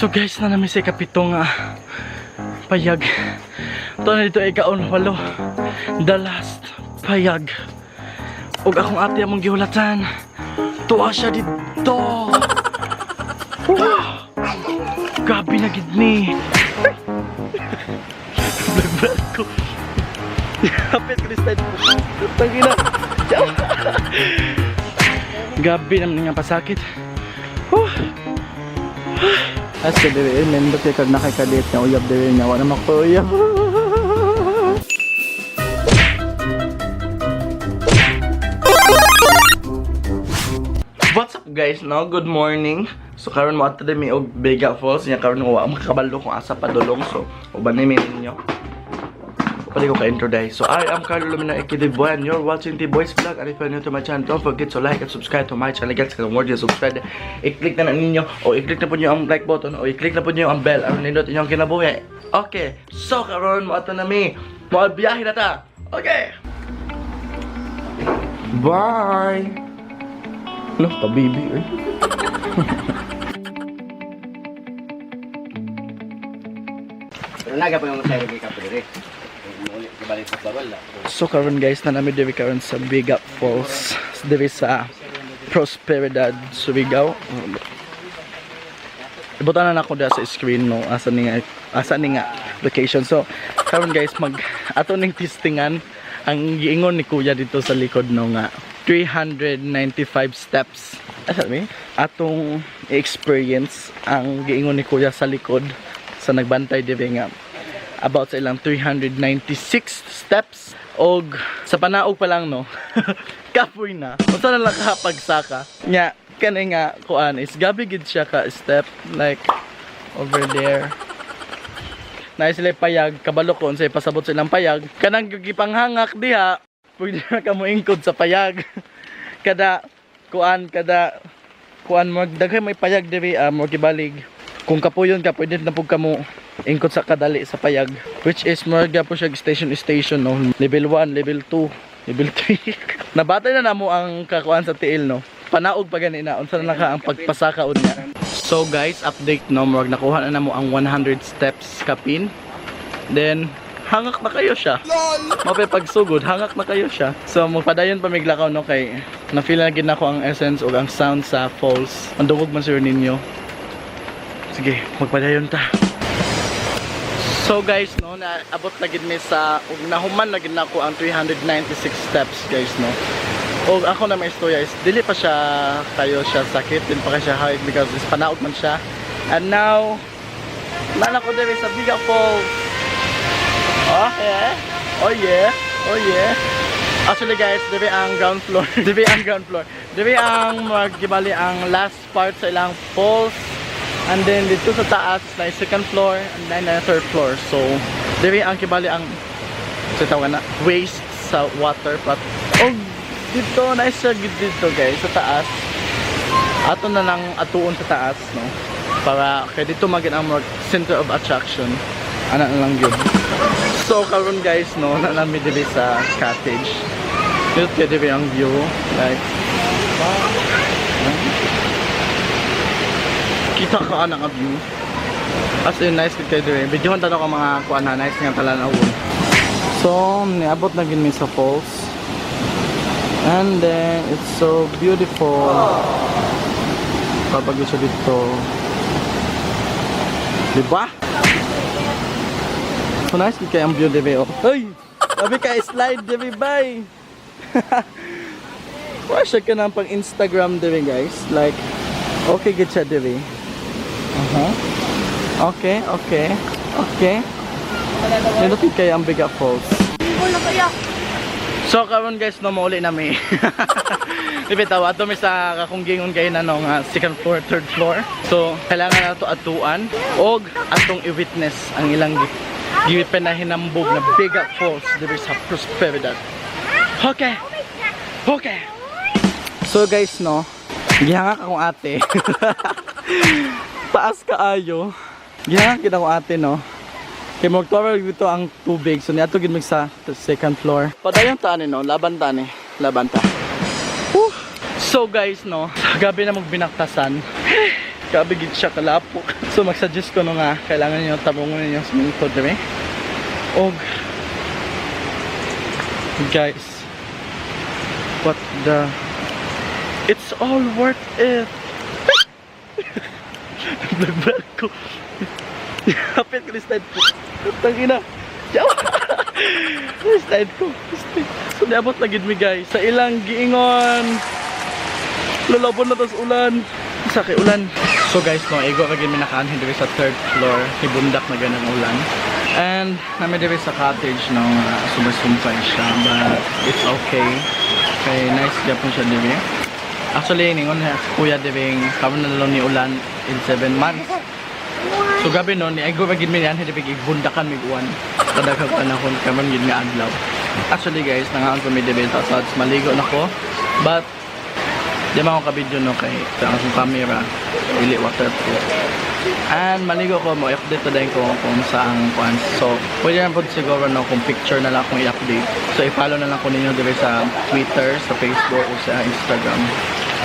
So guys, na namin sa ikapito nga payag. Ito na dito ikaon walo. The last payag. Ug akong ate among gihulatan. Tuwa siya dito. Wow! Gabi na gid ni. Vlog ko. Hapit ko this time. Tangina. Gabi naman nga pasakit. Whew. As ka diri, nindot kay kag nakikadate nga uyab diri nga wala makoyab. What's up guys, no? Good morning. So karon mo ato mi og Bega Falls nya karon wa makakabalo kung asa padulong, so uban ni mi ninyo. Pwede ko ka-intro dahil. So I am Carlo Lumina Ekidiboy and you're watching The Boys Vlog. And if you're new to my channel, don't forget to like and subscribe to my channel guys. Kung more subscribe, i-click na na ninyo o i-click na po niyo ang like button o i-click na po niyo ang bell aron nindot inyong kinabuhi. Okay, so karon mo ato na mi. Mo biyahe na ta. Okay. Bye. Lo, pabibi eh. Pero naga pa yung masaya kay Kapre. So karon guys, na nami diri karon sa Biga Falls. Diri sa Prosperidad, Surigao. Ibutan na nako diha sa screen no, asa ni nga location. So karon guys, mag ato ning testingan ang giingon ni kuya dito sa likod no nga 395 steps. Asa mi? Atong experience ang giingon ni kuya sa likod sa nagbantay diri nga about sa ilang 396 steps og sa panaog pa lang no kapoy na unsa na lang kapagsaka nya kani nga kuan is gabi gid siya ka step like over there na sila payag kabalo ko unsay pasabot sa ilang payag kanang gipanghangak diha pwede na ka moingkod sa payag kada kuan magdaghay may payag diri mo gibalig kung kapuyon ka pwede na pud kamo ingkod sa kadali sa payag, which is murag po siya station station no, level 1, level 2, level 3. Nabatay na namo ang kakuan sa tiil no, panaog pa gani na unsa na ka ang pagpasaka unya. So guys, update no, murag nakuha na namo ang 100 steps kapin, then hangak na kayo siya. Mapay pagsugod, hangak na kayo siya. So magpadayon pa miglakaw no kay na feel na gid nako ang essence ug ang sound sa falls. Ang dungog man sir ninyo. Sige, magpadayon ta. So guys no, naabot na gid mi sa ug nahuman na gid nako ang 396 steps guys no. Og ako na may istorya is dili pa siya kayo siya sakit, din pa siya hike because is panaog man siya. And now nana ko diri sa Biga Falls. Okay. Oh yeah. Oh yeah. Actually guys, diri ang ground floor. Diri ang ground floor. Diri ang maggibali ang last part sa ilang falls. And then dito sa taas na second floor and then na third floor. So diri ang kibali ang sa tawag na waste sa water but oh dito nice siya gid dito guys sa taas. Ato na lang atuon sa taas no para kay dito magin ang more center of attraction. Ana na lang gyud. So karon guys no, na nami diri sa cottage. Dito kay diri ang view like wow. Kita ka ana nga view. As in nice gid kayo diri. Videohan ta ko mga kuan na nice nga talan-awon. So niabot na gid mi sa falls. And then it's so beautiful. Kapag siya dito. Diba? So nice gid kay ang view diri oh. Hey! Sabi ka slide diri bay. Wala siya ka ng pang Instagram diri guys. Like okay gid siya diri. Uh-huh. Okay, okay. Okay. Nindot kay ang Biga Falls. So karon guys no mauli na mi. Bitaw ato mi sa kakong gingon kay na no nga second floor, third floor. So kailangan nato atuan og atong i-witness ang ilang gipen na hinambog na Biga Falls diri sa Prosperidad. Okay. Okay. So guys no, gihangak akong ate. Taas kaayo. Gihangak gid akong ate no. Kay magtuwa dito ang tubig. So niadto gid mig sa second floor. Padayon ta ani no, laban ta ni, laban ta. Whew. So guys no, gabi na magbinaktasan. Grabe gid siya kalapok. So mag-suggest ko no nga kailangan niyo tabungon ninyo simento diri. Og guys, what the, it's all worth it. Vlog ko. Hapit ko ni slide ko. Tangina. Yawa. Slide ko. So niabot na gid mi, guys. Sa ilang giingon. Lalabon na tas ulan. Sa kay ulan. So guys, no, igo ka gid mi nakaanhin diri sa third floor. Hibundak na ganang ulan. And nami diri sa cottage, no, nga sumay-sumpay siya, but it's okay. Kay nice gyapon siya diri. Actually, ningon na kuya diri karon na lang ni ulan in 7 months. So gabi no, ni igo gid mi niyan diri bundakan mig uwan. Kadaghang panahon karon gid nga adlaw. Actually guys, nangaon pa mi diri sa maligo na ko. But di man ako ka-video no kay sa akong camera dili waterproof. And maligo ko, mo update na din ko kung saang kuan. So, pwede na po siguro no kung picture na lang akong i-update. So, i-follow na lang ko ninyo diri sa Twitter, sa Facebook o sa Instagram.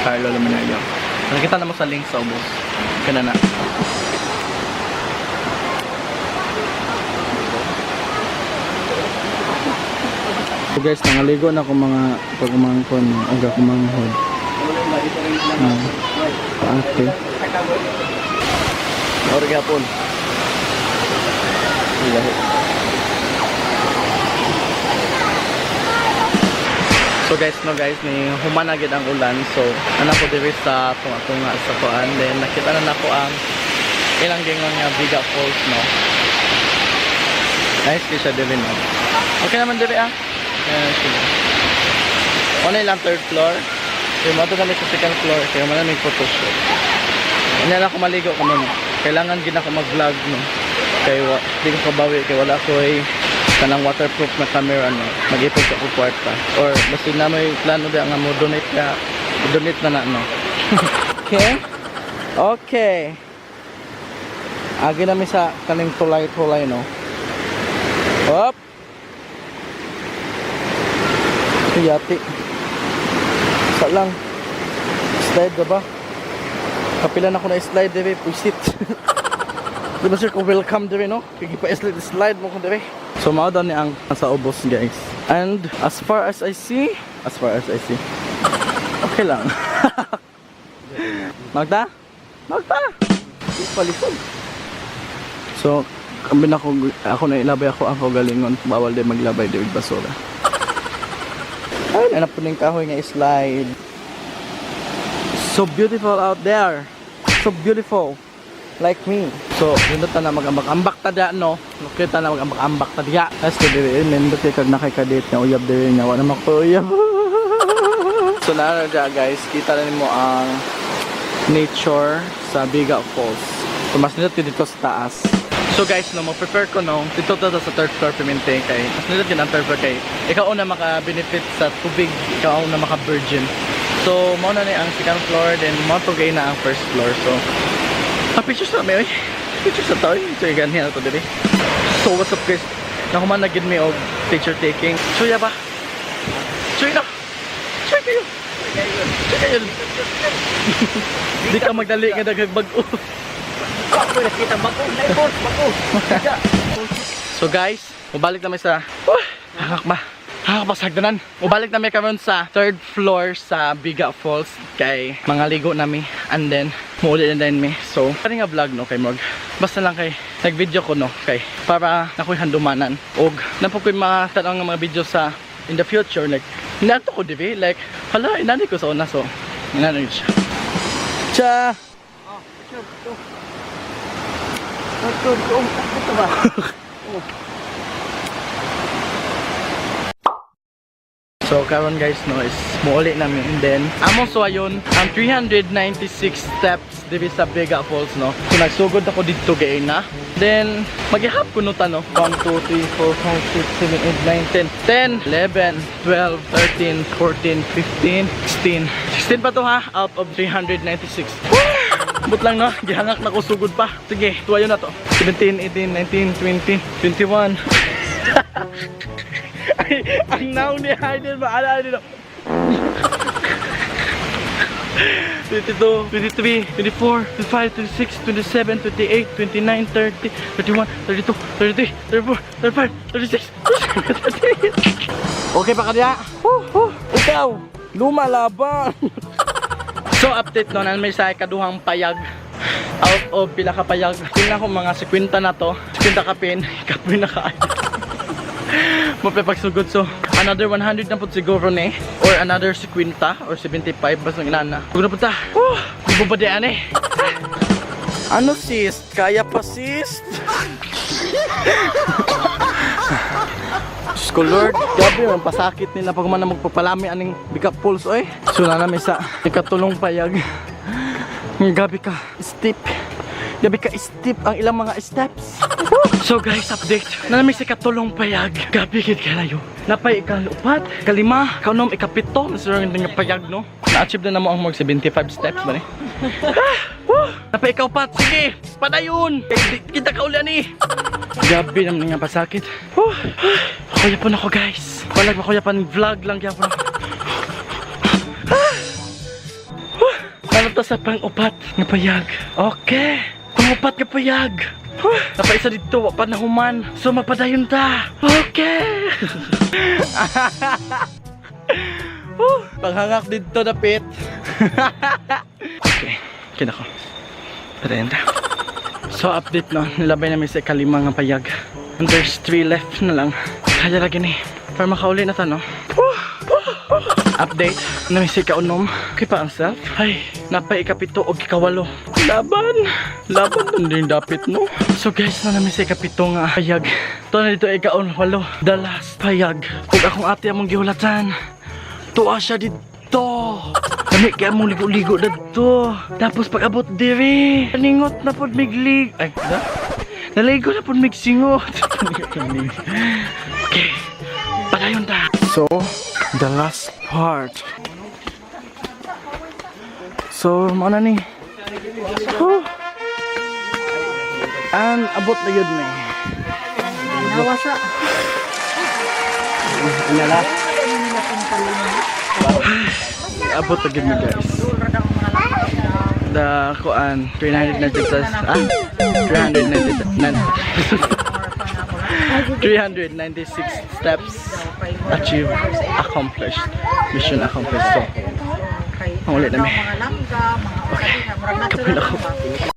Carlo Luminario. Nakita na mo sa link sa ubos. Kana na. So guys, nangaligo na ko mga pagumangkon, aga kumanghod. Ah, ate. Ora gapon. Ilahi. So guys, no guys, ni human na gid ang ulan. So, ana ko diri sa tunga-tunga sa kuan. Then nakita na nako ang ilang gingon nga Biga Falls, no. Nice kay siya diri, no. Okay naman diri ah. Yeah, sige. Una lang third floor. So, mo kami sa second floor kaya man may photoshoot. Hindi na ako maligo kamo no. Kailangan gid ako mag-vlog no. Kay wa, di ko kabawi kay wala ko ay kanang waterproof na camera no. Mag-ipod sa ko kwarta. Or basta na may plano di nga mo donate ka, donate na na no. Okay? Okay. Agi namin sa kaning tulay-tulay no. Up. Yati. Sa lang. Slide ba ba? Kapila na ko na slide diri, puisit. Di ba sir kung welcome diri no? Kaya pa slide slide mo ko diri. So mao daw ni ang sa ubos guys. And as far as I see, as far as I see, okay lang. Magta? Magta! Palikod. So, kami na ako, ako na ilabay ako ang kaugalingon. Bawal din maglabay di basura. Ay, nanap po ng kahoy nga slide. So beautiful out there. So beautiful. Like me. So, nindot na mag-ambak-ambak ta diya, no? Kita na mag-ambak-ambak ta diya. As ko diri, nindot kay kag nakikadate nga uyab diri nga wala naman ko uyab. So na diya guys, kita na nimo ang nature sa Biga Falls. So mas nindot dito sa taas. So guys, no, mo prefer ko no, dito to sa third floor pimente kay mas nindot yun ang third floor kay ikaw una maka-benefit sa tubig, ikaw una maka-virgin. So mao na ni ang second floor, then mao to gay na ang first floor. So ah, pictures na may oy. Pictures na to oy. So ganyan na to diri. So what's up guys? Nahuman na gid mi og picture taking. Suya ba? Suya na. Suya kayo. Suya kayo. Di ka magdali nga daghang bag-o. Ako nakita bako, naipon, bako. So guys, mubalik na mi sa oh, hangak ba? Hangak ba sa hagdanan? Mubalik na mi karon sa third floor sa Biga Falls kay mga ligo nami and then muuli na din mi. So, kani nga vlog no kay Morg. Basta lang kay nag-video ko no kay para nakoy handumanan og napo ko'y mga tan-aw nga mga video sa in the future, like inato ko dibi, like hala inani ko sa una, so inani siya. Cha! Oh, sure, to. To, to, to, ba? So karon guys no is muuli namin and then among so ayun ang 396 steps diri sa Biga Falls no. So nagsugod ako didto gay na. Then maghihap ko no ta no. 1 2 3 4 5 6 7 8 9 10 10 11 12 13 14 15 16 16 pa to ha out of 396. But lang no, gihangak na ko sugod pa. Sige, tuwayo na to. 17, 18, 19, 20, 21. Ay, ang naon ni Hayden ba? Ala, dito. 22, 23, 24, 25, 26, 27, 28, 29, 30, 31, 32, 33, 34, 35, 36, 37, 38. Okay pa ka diya? Woo, woo. Ikaw, lumalaban. So update no, may sa ikaduhang payag out of pila ka payag. Tingnan ko mga 50 na to. 50 ka pin, kapoy na kaayo. Mapapagsugod, so another 100 na po siguro ni or another 50 or 75, basta inana. Sugod na punta. Woo! Di ba di ani? Ano, sis? Kaya pa, sis? Diyos ko Lord, grabe man pasakit nila pag man na magpapalami aning bika pulse oy. So na namin sa ikatulong payag. Grabe ka steep. Grabe ka steep ang ilang mga steps. So guys, update. Na namin sa ikatulong payag. Grabe gid kalayo. Napay ikalupat, kalima, kaunom, ikapito. Nasirang nga payag, no? Na-achieve na namo ang mag 75 steps ba ni? Ah, woo! Napay ikaupat. Sige, padayon. Kay di kita kaulan ni. Grabe naman nga pasakit. Whew. Kuya po na ko, guys. Wala pa kuya pan vlog lang gyapon ako. Ah! Whew. Ano to sa pang-upat nga payag? Okay. Pang-upat nga payag. Whew. Napaisa dito, wa pa na human. So mapadayon ta. Okay. Whew. Panghangak dito dapit. Okay. Kina ko. Padayon ta. So update no, nilabay namin sa ikalima nga payag. And there's three left na lang. Kaya lagi ni. Para makauli na ta, no? Update, namin sa ikaunom. Okay pa ang self? Ay, napay ikapito o ikawalo. Laban! Laban nun din dapit, no? So guys, na namin sa ikapito nga payag. Ito na dito ikaon walo. The last payag. Ug akong ate among gihulatan. Tuwa siya dito. Kami kaya mong ligo-ligo dito. Tapos pag abot diri, ningot na pod miglig. Ay, da? Naligo na pod migsingot. Okay, padayon ta. So, the last part. So, mao na ni. Whew. An abot na yun ni. Nawasa. Inala. Abot na gyud ni, guys. The kuan 396, ah, 399 396 steps achieved, accomplished, mission accomplished. So, ang ulit na mi. Mga langga, mga Okay, murag kapil natural ako. ba?